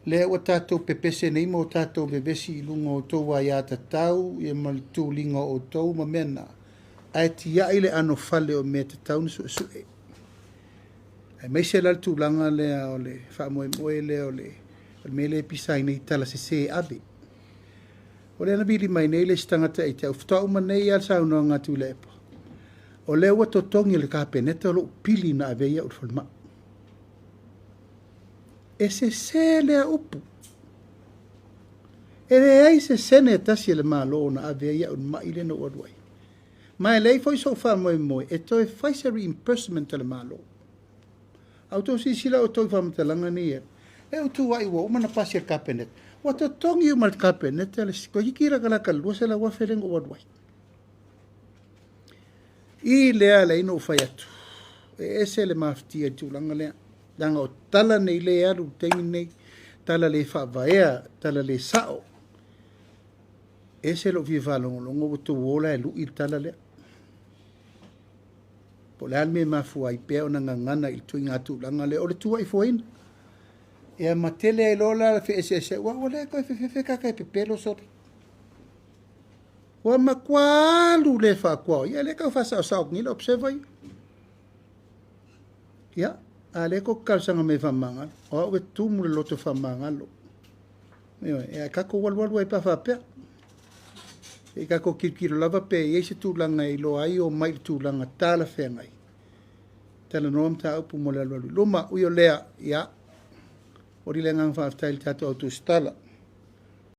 Lea ua tatou pepese nei ma o tatou vevesi i luga o outou aiatatau ia ma le tuliga o outou ma mea na, ae tiai le anofale o mea e tatau ona suesue. Aemaise la le tulaga lea o le faamoemoe lea o le mea lea e pisa ai nei tala sese ave. O lea na vili mai nei le isi tagata ia te au, faatoa uma nei lava le saunoaga a Tuilaepa, o lea ua totogi e le Kapeneta lou pili na ave ai au i le falemai. E sese lea upu. E leai se sene e tasi a le Malo na ave ai au i le mai lea na ou alu ai. Ma e leai foi sou faamoemoe e toe fai se reimbursement a le Malo. A outou silasila outou i faamatalaga nei e alu, e utuai ua uma ona pasi e le Kapeneta. Ua totogi uma e le Kapeneta le toeitiiti latalata i le $200,000 lea na ou alu ai. I lea ala ai ona ou fai atu, e ese le mafatia i le tulaga lea. Leaga o tala nei lea e alu i le taimi lenei, tala le faavaea, tala le sao. E ese lou fia faalogologo ua outou o la e lui le tala lea. Po o le a le mea e mafua ai pea ona gagana i le ituaiga tulaga lea o le tuuaifuaina. Ia ma tele ai loa la le feeseeseai, aua ua le toe fefefe tagata e pepelo sole. Ua matua alu le faakuao, ia lea e tau faasaosao atu nei le Observer ia. Ia, a lea tou te talosaga mai e faamagalo, o au e tumu i le loto faamagalo. Ioe, ae tatou alualu ai pe a faapea. Se i tatou tilotilo lava pe i ai se tulaga e iloa ai omai i le tulaga talafeagai. Talanoa mataupu mo le alualu i luma. Ui o lea, ia, momoli le agaga faafetai i le tatou au tusitala.